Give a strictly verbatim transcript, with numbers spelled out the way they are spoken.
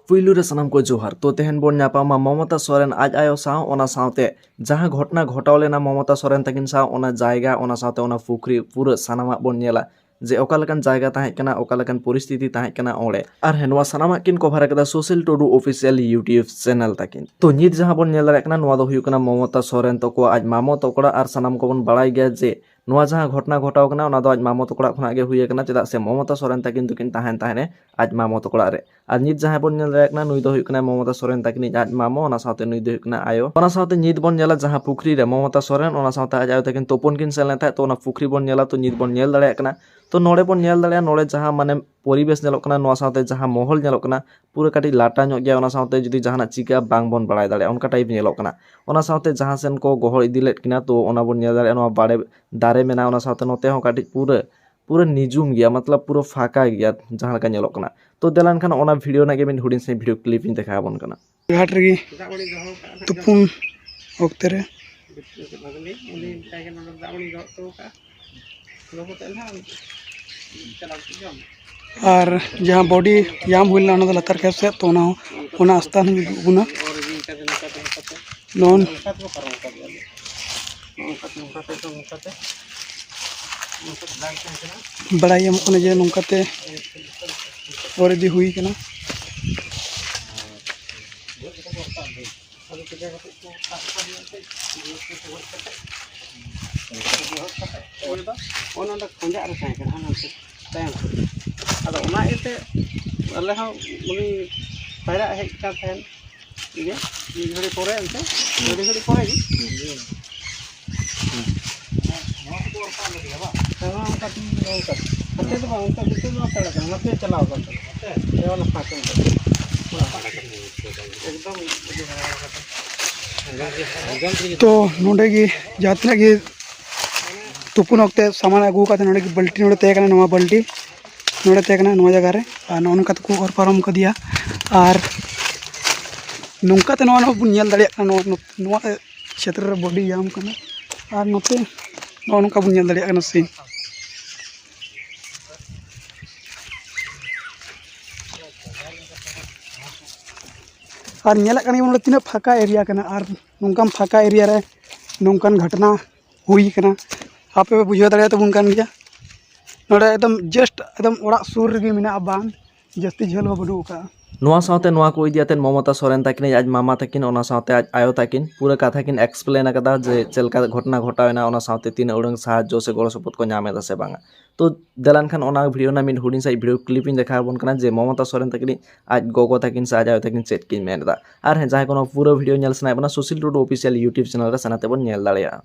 ᱯᱩᱭᱞᱩ ᱨᱮ ᱥᱟᱱᱟᱢ ᱠᱚ ᱡᱚᱦᱟᱨ᱾ ᱛᱚ, ᱛᱮᱦᱮᱧ ᱵᱚᱱ ᱧᱟᱯᱟᱢᱟ ᱢᱚᱢᱚᱛᱟ ᱥᱚᱨᱮᱱ ᱟᱡ ᱟᱭᱳ ᱥᱟᱶ, ᱚᱱᱟ ᱥᱟᱶᱛᱮ ᱡᱟᱦᱟᱸ ᱜᱷᱚᱴᱚᱱᱟ ᱜᱷᱚᱴᱟᱣ ᱞᱮᱱᱟ ᱢᱚᱢᱚᱛᱟ ᱥᱚᱨᱮᱱ ᱛᱟᱹᱠᱤᱱ ᱥᱟᱶ, ᱚᱱᱟ ᱡᱟᱭᱜᱟ, ᱚᱱᱟ ᱥᱟᱶᱛᱮ ᱚᱱᱟ ᱯᱩᱠᱷᱨᱤ, ᱯᱩᱨᱟᱹ ᱥᱟᱱᱟᱢᱟᱜ ᱵᱚᱱ ᱧᱮᱞᱟ, ᱡᱮ ᱚᱠᱟ ᱞᱮᱠᱟᱱ ᱡᱟᱭᱜᱟ ᱛᱟᱦᱮᱸ ᱠᱟᱱᱟ, ᱚᱠᱟ ᱞᱮᱠᱟᱱ ᱯᱚᱨᱤᱥᱛᱷᱤᱛᱤ ᱛᱟᱦᱮᱸ ᱠᱟᱱᱟ ᱚᱸᱰᱮ᱾ ᱟᱨ ᱦᱮᱸ, ᱱᱚᱣᱟ ᱥᱟᱱᱟᱢᱟᱜ ᱠᱤᱱ ᱠᱚᱵᱷᱟᱨ ᱟᱠᱟᱫᱟ ᱥᱳᱥᱟᱞ ᱴᱩᱰᱩ ᱚᱯᱷᱤᱥᱤᱭᱟᱞ YouTube ᱪᱮᱱᱮᱞ ᱛᱟᱹᱠᱤᱱ᱾ ᱛᱚ, ᱱᱤᱛ ᱡᱟᱦᱟᱸ ᱵᱚᱱ ᱧᱮᱞ ᱫᱟᱲᱮᱭᱟᱜ ᱠᱟᱱᱟ, ᱱᱚᱣᱟ ᱫᱚ ᱦᱩᱭᱩᱜ ᱠᱟᱱᱟ ᱢᱚᱢᱚᱛᱟ ᱥᱚᱨᱮᱱ ᱛᱟᱠᱚᱣᱟᱜ ᱟᱡ ᱢᱟᱢᱚ ᱛᱟᱠᱚ ᱚᱲᱟᱜ᱾ ᱟᱨ ᱥᱟᱱᱟᱢ ᱠᱚᱵᱚᱱ ᱵᱟᱲᱟᱭ ᱜᱮᱭᱟ ᱡᱮ ᱱᱚᱣᱟ ᱡᱟᱦᱟᱸ ᱜᱷᱚᱴᱚᱱᱟ ᱜᱷᱚᱴᱟᱣ ᱠᱟᱱᱟ, ᱚᱱᱟ ᱫᱚ ᱟᱡ ᱢᱟᱢᱚ ᱛᱟᱠᱚ ᱚᱲᱟᱜ ᱠᱷᱚᱱᱟᱜ ᱜᱮ ᱦᱩᱭ ᱟᱠᱟᱱᱟ, ᱪᱮᱫᱟᱜ ᱥᱮ ᱢᱚᱢᱚᱛᱟ ᱥᱚᱨᱮᱱ ᱛᱟᱹᱠᱤᱱ ᱫᱚᱠᱤᱱ ᱛᱟᱦᱮᱱ ᱛᱟᱦᱮᱸᱱᱮ ᱟᱡ ᱢᱟᱢᱚ ᱛᱟᱠᱚ ᱚᱲᱟᱜ ᱨᱮ᱾ ᱟᱨ ᱱᱤᱛ ᱡᱟᱦᱟᱸᱭ ᱵᱚᱱ ᱧᱮᱞ ᱫᱟᱲᱮᱭᱟᱜ ᱠᱟᱱᱟ, ᱱᱩᱭ ᱫᱚ ᱦᱩᱭᱩᱜ ᱠᱟᱱᱟ ᱢᱚᱢᱚᱛᱟ ᱥᱚᱨᱮᱱ ᱛᱟᱹᱠᱤᱱᱤᱡ ᱟᱡ ᱢᱟᱢᱚ, ᱚᱱᱟ ᱥᱟᱶᱛᱮ ᱱᱩᱭ ᱫᱚ ᱦᱩᱭᱩᱜ ᱠᱟᱱᱟ ᱟᱭᱳ᱾ ᱚᱱᱟ ᱥᱟᱶᱛᱮ ᱱᱤᱛ ᱵᱚᱱ ᱧᱮᱞᱟ ᱡᱟᱦᱟᱸ ᱯᱩᱠᱷᱨᱤ ᱨᱮ ᱢᱚᱢᱚᱛᱟ ᱥᱚᱨᱮᱱ, ᱚᱱᱟ ᱥᱟᱶᱛᱮ ᱟᱡ ᱟᱭᱳ ᱛᱟᱹᱠᱤᱱ ᱛᱩᱯᱩᱱ ᱠᱤᱱ ᱥᱮᱱ ᱞᱮᱱ ᱛᱟᱦᱮᱸᱫ, ᱛᱚ ᱚᱱᱟ ᱯᱩᱠᱷᱨᱤ ᱵᱚᱱ ᱧᱮᱞᱟ, ᱛᱚ ᱱᱤᱛ ᱵᱚᱱ ᱧᱮᱞ ᱫᱟᱲᱮᱭᱟᱜ ᱠᱟᱱᱟ᱾ ᱛᱚ ᱱᱚᱰᱮ ᱵᱚᱱ ᱧᱮᱞ ᱫᱟᱲᱮᱭᱟᱜᱼᱟ, ᱱᱚᱰᱮ ᱡᱟᱦᱟᱸ ᱢᱟᱱᱮ ᱯᱚᱨᱤᱵᱮᱥ ᱧᱮᱞᱚᱜ ᱠᱟᱱᱟ, ᱱᱚᱣᱟ ᱥᱟᱶᱛᱮ ᱡᱟᱦᱟᱸ ᱢᱚᱦᱚᱞ ᱧᱮᱞᱚᱜ ᱠᱟᱱᱟ, ᱯᱩᱨᱟᱹ ᱠᱟᱹᱴᱤᱡ ᱞᱟᱴᱟ ᱧᱚᱜ ᱜᱮᱭᱟ, ᱚᱱᱟ ᱥᱟᱶᱛᱮ ᱡᱩᱫᱤ ᱡᱟᱦᱟᱱᱟᱜ ᱪᱤᱠᱟᱹᱜᱼᱟ ᱵᱟᱝ ᱵᱚᱱ ᱵᱟᱲᱟᱭ ᱫᱟᱲᱮᱭᱟᱜᱼᱟ, ᱚᱱᱠᱟ ᱴᱟᱭᱤᱯ ᱧᱮᱞᱚᱜ ᱠᱟᱱᱟ᱾ ᱚᱱᱟ ᱥᱟᱶᱛᱮ ᱡᱟᱦᱟᱸ ᱥᱮᱱ ᱠᱚ ᱜᱚᱦᱚᱲ ᱤᱫᱤ ᱞᱮᱫ ᱠᱤᱱᱟ, ᱛᱚ ᱚᱱᱟ ᱵᱚᱱ ᱧᱮᱞ ᱫᱟᱲᱮᱭᱟᱜᱼᱟ, ᱱᱚᱣᱟ ᱵᱟᱲᱮ ᱫᱟᱨᱮ ᱢᱮᱱᱟᱜᱼᱟ, ᱚᱱᱟ ᱥᱟᱶᱛᱮ ᱱᱚᱛᱮ ᱦᱚᱸ ᱠᱟᱹᱴᱤᱡ ᱯᱩᱨᱟᱹ, ᱯᱩᱨᱟᱹ ᱱᱤᱡᱩᱢ ᱜᱮᱭᱟ, ᱢᱚᱛᱞᱚᱵ ᱯᱩᱨᱟᱹ ᱯᱷᱟᱸᱠᱟ ᱜᱮᱭᱟ ᱡᱟᱦᱟᱸ ᱞᱮᱠᱟ ᱧᱮᱞᱚᱜ ᱠᱟᱱᱟ᱾ ᱛᱚ ᱫᱮᱞᱟ ᱮᱱᱠᱷᱟᱱ ᱚᱱᱟ ᱵᱷᱤᱰᱤᱭᱳ ᱨᱮᱱᱟᱜ ᱜᱮ ᱢᱤᱫ ᱦᱩᱰᱤᱧ ᱥᱟᱺᱦᱤᱡ ᱵᱷᱤᱰᱤᱭᱳ ᱠᱞᱤᱯ ᱤᱧ ᱫᱮᱠᱷᱟᱣ ᱟᱵᱚᱱ ᱠᱟᱱᱟ᱾ ᱜᱷᱟᱴ ᱨᱮᱜᱮ ᱛᱩᱯᱩᱱ ᱚᱠᱛᱮ ᱨᱮ᱾ ᱟᱨ ᱡᱟᱦᱟᱸ ᱵᱚᱰᱤ ᱧᱟᱢ ᱦᱩᱭ ᱞᱮᱱᱟ, ᱚᱱᱟ ᱫᱚ ᱞᱟᱛᱟᱨ ᱠᱷᱮᱯ ᱥᱮᱫ, ᱛᱚ ᱚᱱᱟ ᱦᱚᱸ, ᱚᱱᱟ ᱟᱥᱛᱟᱱ ᱦᱚᱸ ᱩᱫᱩᱜ ᱟᱵᱚᱱᱟ᱾ ᱱᱚᱜᱼᱚ ᱵᱟᱲᱟᱭ ᱧᱟᱢᱚᱜ ᱠᱟᱱᱟ ᱡᱮ ᱱᱚᱝᱠᱟᱛᱮ ᱚᱨ ᱤᱫᱤ ᱦᱩᱭ ᱠᱟᱱᱟ᱾ ᱚᱱᱟ ᱫᱚ ᱠᱷᱚᱸᱡᱟᱜ ᱨᱮ ᱛᱟᱦᱮᱸ ᱠᱟᱱᱟ, ᱦᱟᱱᱟ ᱛᱟᱭᱚᱢ ᱥᱮᱫ᱾ ᱟᱫᱚ ᱚᱱᱟ ᱤᱭᱟᱹᱛᱮ ᱟᱞᱮ ᱦᱚᱸ ᱩᱱᱤ ᱯᱟᱭᱨᱟᱜ ᱦᱮᱡ ᱠᱟᱱ ᱛᱟᱦᱮᱸᱱ ᱜᱮ, ᱢᱤᱫ ᱜᱷᱟᱹᱲᱤ ᱯᱚᱨᱮ ᱮᱱᱛᱮ, ᱟᱹᱰᱤ ᱜᱷᱟᱹᱲᱤ ᱯᱚᱨᱮ ᱜᱮ᱾ ᱦᱮᱸ, ᱚᱱᱠᱟ ᱛᱮᱜᱮ, ᱚᱱᱠᱟ᱾ ᱦᱟᱱᱛᱮ ᱫᱚ ᱵᱟᱝ, ᱚᱱᱛᱮ ᱵᱷᱤᱛᱤᱨ ᱫᱚ ᱵᱟᱝ ᱯᱟᱭᱨᱟ ᱠᱟᱱᱟ, ᱱᱚᱛᱮ ᱪᱟᱞᱟᱣ ᱟᱠᱟᱱ ᱛᱟᱦᱮᱸᱱᱟ᱾ ᱦᱮᱸ, ᱚᱱᱟ ᱯᱷᱟᱸᱠ ᱚᱱᱛᱮ᱾ ᱮᱠᱫᱚᱢ ᱟᱹᱰᱤ ᱦᱟᱦᱟᱲᱟ ᱠᱟᱛᱷᱟ᱾ ᱛᱚ ᱱᱚᱰᱮ ᱜᱮ ᱡᱟᱦᱟᱸ ᱛᱤᱱᱟᱹᱜ ᱜᱮ ᱛᱩᱯᱩᱱ ᱚᱠᱛᱮ ᱥᱟᱢᱟᱱ ᱟᱹᱜᱩ ᱟᱠᱟᱫ ᱛᱟᱦᱮᱱᱟ, ᱱᱚᱰᱮ ᱜᱮ ᱵᱟᱹᱞᱴᱤ ᱱᱚᱰᱮ ᱛᱟᱦᱮᱸ ᱠᱟᱱᱟ, ᱱᱚᱣᱟ ᱵᱟᱹᱞᱴᱤ ᱱᱚᱰᱮ ᱛᱟᱦᱮᱸ ᱠᱟᱱᱟ ᱱᱚᱣᱟ ᱡᱟᱭᱜᱟ ᱨᱮ, ᱟᱨ ᱱᱚᱜᱼᱚ ᱱᱚᱝᱠᱟ ᱛᱮᱠᱚ ᱚᱨ ᱯᱟᱨᱚᱢ ᱠᱟᱫᱮᱭᱟ᱾ ᱟᱨ ᱱᱚᱝᱠᱟ ᱛᱮ ᱱᱚᱣᱟ ᱱᱚᱣᱟ ᱵᱚᱱ ᱧᱮᱞ ᱫᱟᱲᱮᱭᱟᱜ ᱠᱟᱱᱟ, ᱱᱚᱣᱟ, ᱱᱚᱣᱟ ᱪᱷᱮᱛᱨᱚ ᱨᱮ ᱵᱚᱰᱤ ᱧᱟᱢ ᱠᱟᱱᱟ᱾ ᱟᱨ ᱱᱚᱛᱮ ᱱᱚᱜᱼᱚ ᱱᱚᱝᱠᱟ ᱵᱚᱱ ᱧᱮᱞ ᱫᱟᱲᱮᱭᱟᱜ ᱠᱟᱱᱟ ᱥᱤᱱ᱾ ᱟᱨ ᱧᱮᱞᱮᱫ ᱠᱟᱱ ᱜᱮᱭᱟ ᱵᱚᱱ ᱛᱤᱱᱟᱹᱜ ᱯᱷᱟᱸᱠᱟ ᱮᱨᱤᱭᱟ ᱠᱟᱱᱟ, ᱟᱨ ᱱᱚᱝᱠᱟᱱ ᱯᱷᱟᱸᱠᱟ ᱮᱨᱤᱭᱟ ᱨᱮ ᱱᱚᱝᱠᱟᱱ ᱜᱷᱚᱴᱚᱱᱟ ᱦᱩᱭ ᱠᱟᱱᱟ᱾ ᱟᱯᱮ ᱯᱮ ᱵᱩᱡᱷᱟᱹᱣ ᱫᱟᱲᱮᱭᱟᱜ ᱛᱟᱵᱚᱱ ᱠᱟᱱ ᱜᱮᱭᱟ᱾ ᱱᱚᱰᱮ ᱮᱠᱫᱚᱢ ᱡᱟᱥᱴ ᱮᱠᱫᱚᱢ ᱚᱲᱟᱜ ᱥᱩᱨ ᱨᱮᱜᱮ ᱢᱮᱱᱟᱜᱼᱟ ᱵᱟᱸᱫᱷ, ᱡᱟᱹᱥᱛᱤ ᱡᱷᱟᱹᱞ ᱦᱚᱸ ᱵᱟᱹᱱᱩᱜ ᱟᱠᱟᱫᱼᱟ᱾ ᱱᱚᱣᱟ ᱥᱟᱶᱛᱮ ᱱᱚᱣᱟ ᱠᱚ ᱤᱫᱤ ᱟᱛᱮ ᱢᱚᱢᱚᱛᱟ ᱥᱚᱨᱮᱱ ᱛᱟᱹᱠᱤᱱ, ᱟᱡ ᱢᱟᱢᱟ ᱛᱟᱹᱠᱤᱱ, ᱚᱱᱟ ᱥᱟᱶᱛᱮ ᱟᱡ ᱟᱭᱳ ᱛᱟᱹᱠᱤᱱ ᱯᱩᱨᱟᱹ ᱠᱟᱛᱷᱟ ᱠᱤᱱ ᱮᱠᱥᱯᱞᱮᱱ ᱟᱠᱟᱫᱟ ᱡᱮ ᱪᱮᱫ ᱞᱮᱠᱟ ᱜᱷᱚᱴᱚᱱᱟ ᱜᱷᱚᱴᱟᱣ ᱮᱱᱟ, ᱚᱱᱟ ᱥᱟᱶᱛᱮ ᱛᱤᱱᱟᱹᱜ ᱩᱰᱟᱹᱝ ᱥᱟᱦᱟᱡᱽᱡᱚ ᱥᱮ ᱜᱚᱲᱚ ᱥᱚᱯᱚᱦᱚᱫ ᱠᱚ ᱧᱟᱢ ᱮᱫᱟ ᱥᱮ ᱵᱟᱝᱟ᱾ ᱛᱚ ᱫᱮᱞᱟᱱ ᱠᱷᱟᱱ ᱚᱱᱟ ᱵᱷᱤᱰᱤᱭᱳ ᱨᱮᱱᱟᱜ ᱢᱤᱫ ᱦᱩᱰᱤᱧ ᱥᱟᱺᱦᱤᱡ ᱵᱷᱤᱰᱤᱭᱳ ᱠᱞᱤᱯ ᱤᱧ ᱫᱮᱠᱷᱟᱣ ᱟᱵᱚᱱ ᱠᱟᱱᱟ ᱡᱮ ᱢᱚᱢᱚᱛᱟ ᱥᱚᱨᱮᱱ ᱛᱟᱹᱠᱤᱱ ᱟᱡ ᱜᱚᱜᱚ ᱛᱟᱹᱠᱤᱱ ᱥᱮ ᱟᱡ ᱟᱭᱳ ᱛᱟᱹᱠᱤᱱ ᱪᱮᱫ ᱠᱤᱱ ᱢᱮᱱ ᱮᱫᱟ᱾ ᱟᱨ ᱦᱮᱸ, ᱡᱟᱦᱟᱸᱭ ᱠᱚ ᱱᱚᱣᱟ ᱯᱩᱨᱟᱹ ᱵᱷᱤᱰᱤᱭᱳ ᱧᱮᱞ ᱥᱟᱱᱟᱭᱮᱫ ᱵᱚᱱᱟ, ᱥᱩᱥᱤᱞ ᱴᱩᱰᱩ ᱚᱯᱷᱤᱥᱤᱭᱟᱞ ᱭᱩᱴᱩᱵᱽ ᱪᱮᱱᱮᱞ ᱨᱮ ᱥᱮᱱ ᱠᱟᱛᱮ ᱵᱚᱱ ᱧᱮᱞ ᱫᱟᱲᱮᱭᱟᱜᱼᱟ᱾